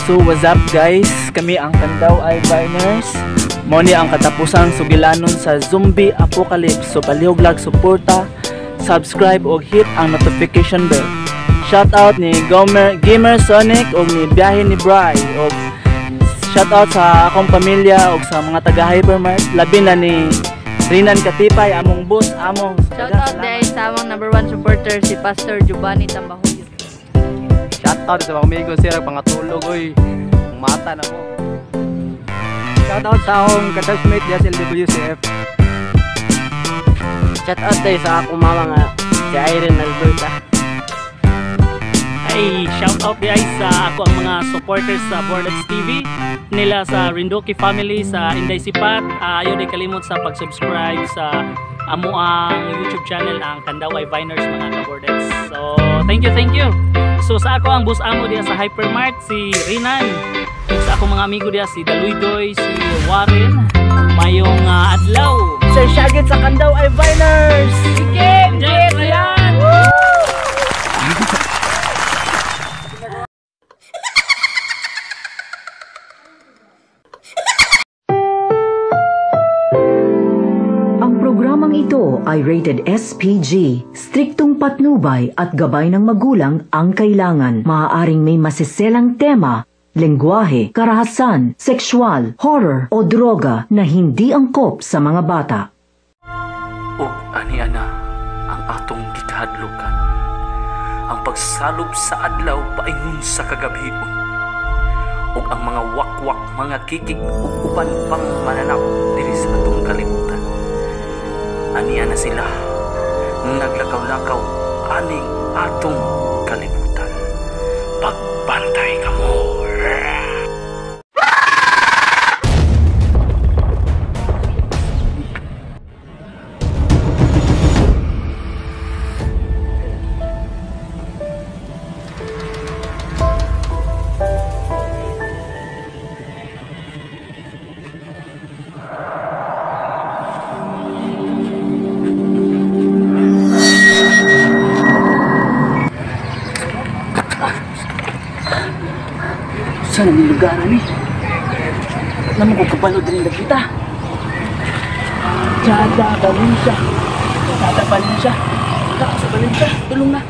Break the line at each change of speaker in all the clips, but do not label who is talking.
So what's up, guys? Kami ang Kandau ay Viners. Mao ni ang katapusang sugilanon sa zombie apocalypse. So palihog lag suporta, subscribe og hit ang notification bell. Shout out ni Gomer, Gamer Sonic og ni Biyahe ni Bry, og shout out sa akong pamilya og sa mga taga Hypermart, labi na ni Rinan Katipay, among boss, among
Shout out guys sa among number one supporter, si Pastor Giovanni Tambahuyo.
Shout out sa mga amigo sir pangatulog oy. Ang mata na mo.
Shout out sa akong ka-churchmate diya sa LWCF.
Shout out tayo sa akong mama nga si Irene Alberta.
Ay, shout out di ay sa ako ang mga supporters sa Bordex TV nila sa Rinduki family sa Inday Sipat. Ayaw di kalimot sa pag-subscribe sa amo ang YouTube channel, ang Kandaway Viners, mga ka-Bordex. So, thank you, thank you. So sa ako ang boss amo diya sa Hypermart, si Rinan. Ug sa akong mga amigo diya, si Daluydoy, si Warren. Mayong adlaw.
Sir Shagit sa Kandau ay Viners.
Kim!
Jeff Ryan!
Ang programang ito ay rated SPG. Striktong patnubay at gabay ng magulang ang kailangan. Maaaring may masiselang tema, lengguwahe, karahasan, sexual, horror o droga na hindi angkop sa mga bata.
Ug ani ana ang atong gikahadlukan. Ang pagsalob sa adlaw paingon sa kagabhion. Ug ang mga wakwak, mga kikik ug uban pang mananap diri sa atong kalibutan. Ani ana sila naglakaw-lakaw aning atong kalibutan. Pagbantay kamo.
Saan ang lugar ni? Naman ko kabalo din kita. Jada Valencia. Jada Valencia. Wala sa Valencia. Tulong na.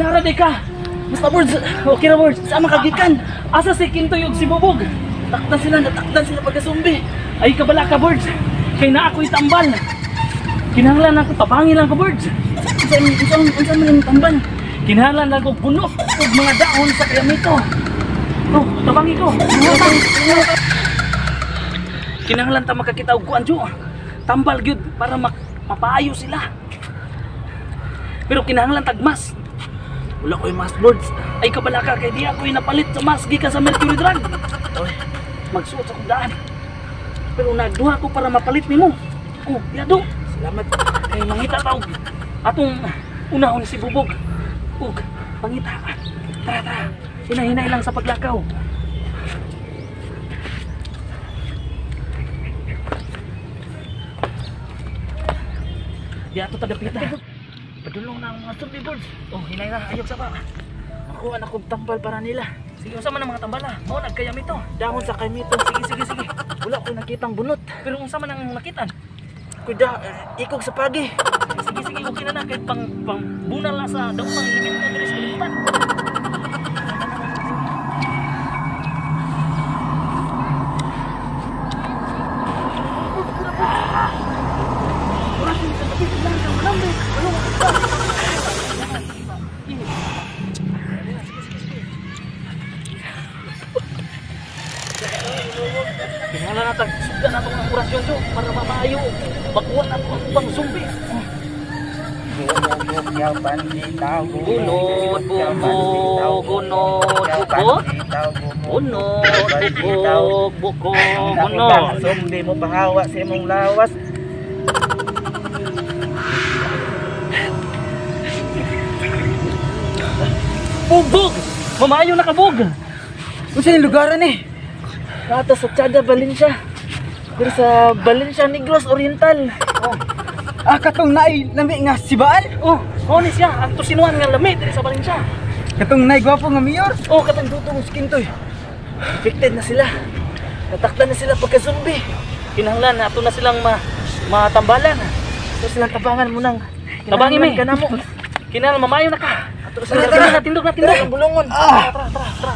Nara ka.
Basta Birds,
Okay ra Birds.
sama kagikan.
Asa si Kintoy ug si Bubog?
Takdan sila, natakdan sila pagka-zombie.
Ay kabala ka Birds. Kay naa ako'y tambal. Kinahanglan ako tabangin lang ka Birds.
Unsa man ang tambal?
Kinahanglan lang ko bunot og mga dahon sa kayamito. Oh, tabangi ko. Kinahanglan ta makakita og kuan jo. Tambal gyud para mapaayo sila. Pero kinahanglan tag mask.
Wala ko'y mask, Birds.
Ay kabala ka kay di ako'y napalit sa mask gikan sa Mercury Drug. Magsuot sa kong daan. Pero nagduha ko para mapalit nimo. Oh, yado.
Salamat.
Kay mangita ta og atong unahon si Bubog. Ug pangita. Tara, tara. Hinahinay lang sa paglakaw. Di ato tagapita.
Padulong na ang mga zombie, Birds.
Oh, hinay na, ayok sa pa.
Makuha na kong tambal para nila.
Sige, unsa man ang mga tambala? Mao nagkayamito.
Dahon sa kaymito.
Sige, sige, sige.
Wala ko nakitang bunot.
Pero unsa man ang nakitan?
Kuda, ikog sa pagi.
Sige, sige, okay na na kay pang pang bunal na sa daunang elemento diri sa kalibutan. Kinahanglan na tag sugdan nato ang orasyon jo para mamaayo makuha nato ang ubang zombie. Gunod, bubog, gunod, bubog. Gunod, bubog, bukog, gunod.
Zombie mo pahawa sa imong lawas.
Bubog! Mamayo na kabog!
Unsa yung lugaran ni? Nata sa Chada, Valencia. Pero sa Valencia, Negros Oriental.
Oh.
Ah, katong naay lami nga sibaan?
Oh, mao ni siya ang tusinuan nga lami diri sa Valencia.
Katong naay gwapo nga mayor?
Oh, katong
Dudong si Kintoy. Infected na sila. Natakdan na sila pagka-zombie.
Kinahanglan ato na silang matambalan.
So silang tabangan mo nang.
Tabangi mi.
Ka namo.
Kinahanglan mamayo na ka.
Ato sila.
Tara, tara, tindog na tindog.
Tara, bulungon.
Tara, tara, tara.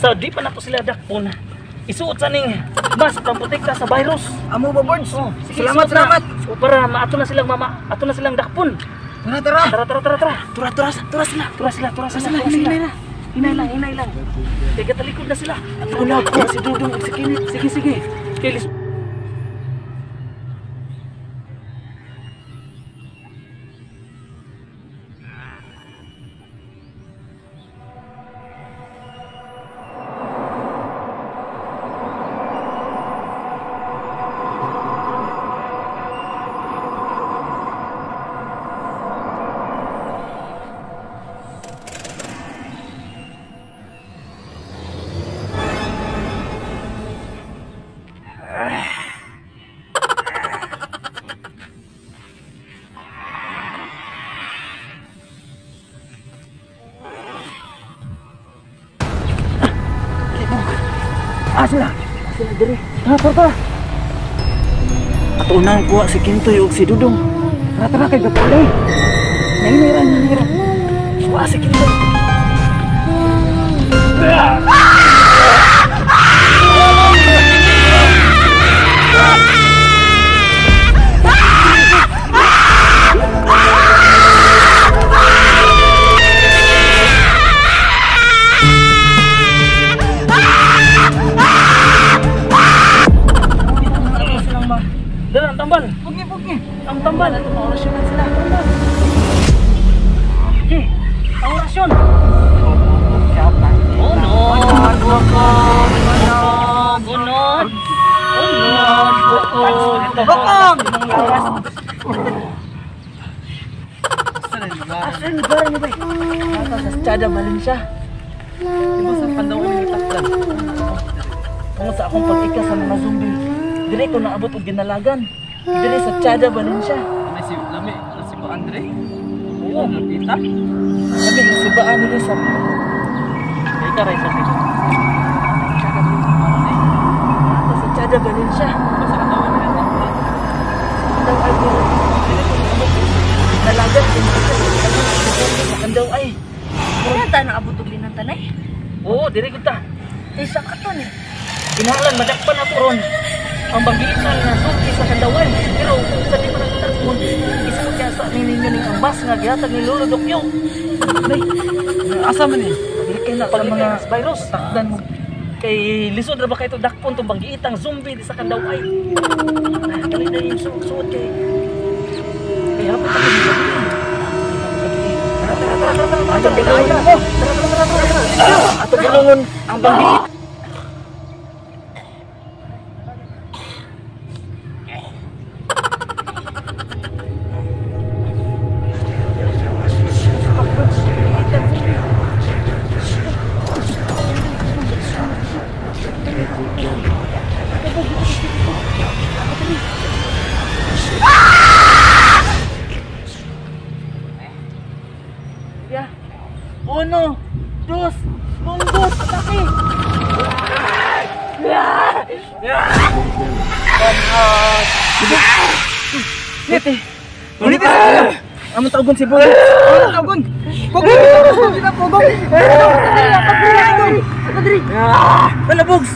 So, di pa na po sila dakpon. Isuot sa ning mask pamprotekta sa virus.
Amo ba, Birds?
Oh, sige,
Salamat,
isuot na.
salamat.
O, para maato na silang mama, ato na silang dakpon.
Tara, tara.
Tara, tara, tara, tara.
Tura, tura, tura sila.
Tura sila, tura sila, tura sila. Hinay lang, hinay lang. Kaya talikod na sila.
Ato na ko si Dudong ug si Kinit.
Sige, sige. Kay lis
Ah, sila. Sila diri. Tara, tara, tara. Ato nang kuha si Kintoy ug si Dudong. Tara, tara kay gapalay. Nahinira, nahinira. Kuha si Kintoy.
Dala ang tambal.
Pugni, pugni.
Ang tambal.
Ato maorasyonan sila.
Okay. Ang orasyon. Unod, bukog, bukog, unod. Unod, bukog,
Bukog!
Asa yung lugar niyo ba? Nata sa Chada, Valencia.
Di ba sa Pandaw ni takdan?
Tungod sa akong pag-ika sa mga zombie, dili ko naabot og ginalagan. Dili sa Chada, Valencia.
Lami si lami si ba Andre? Oo, nakita.
Lami nga sibaan nila sa
Ika rin sa
Nata sa Chada. Kalsada Valencia. Kandaw ay pero nalagat din Kandaw ay.
Wala ta na abot og linang tanay.
Oo, diri gud ta.
Isa ka to ni.
Kinahanglan madakpan ato ron ang banggiitan nga zombie sa Kandaway. Pero sa di man ang dakpon, isa ko kaya sa ninyo ning ambas nga gihatag ni Lolo Dokyo. Bay,
Asa man ni? Paglikay na sa mga
virus.
takdan mo.
Kay lisod ra ba kay to dakpon tong banggiitang zombie di sa Kandaway. Dali na yung suot kay. Kay hapit ako ni gabi. Tara, tara, tara, tara, tara, tara.
Ato bulungon ang banggiit. Ya. Uno, dos, munggos, atake. Nete. Nete. Among tawgon si Bugo.
Among tawgon. Pugong. Pugong. Pugong. Pugong.
Wala bugs.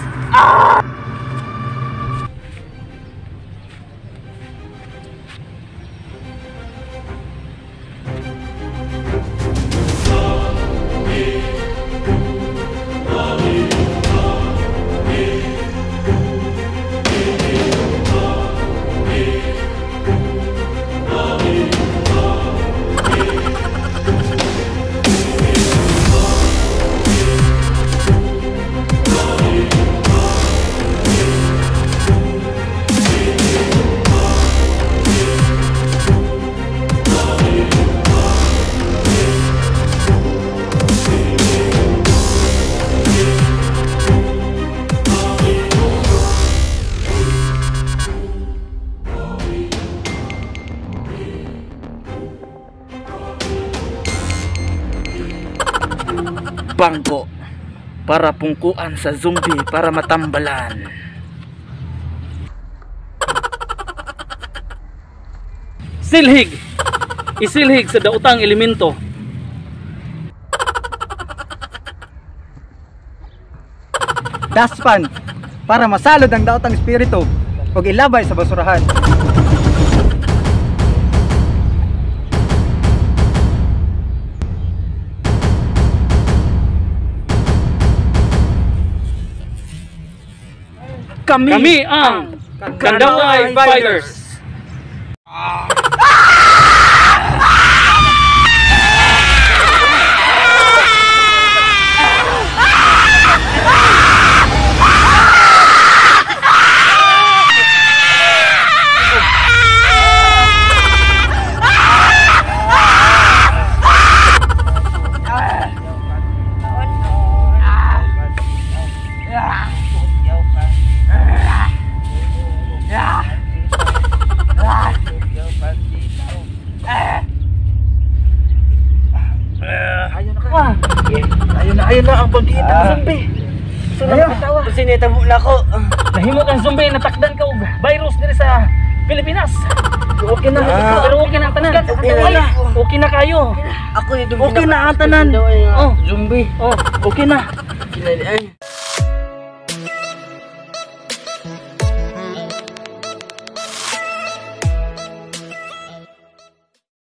Bangko para pungkuan sa zombie para matambalan.
Silhig. Isilhig sa daotang elemento.
Dustpan para masalod ang daotang espiritu ug ilabay sa basurahan.
Kami ang Kandaway Fighters.
Ayun na ang banggiit ang zombie. So nakatawa.
Sinitabo na ko.
Nahimo kang zombie, natakdan ka og virus diri sa Pilipinas.
Okay na.
Pero okay na ang tanan.
Okay na.
Okay na kayo.
Ako yung
Okay na ang tanan.
Oh.
Zombie.
Oh,
Okay na.
Kinalian.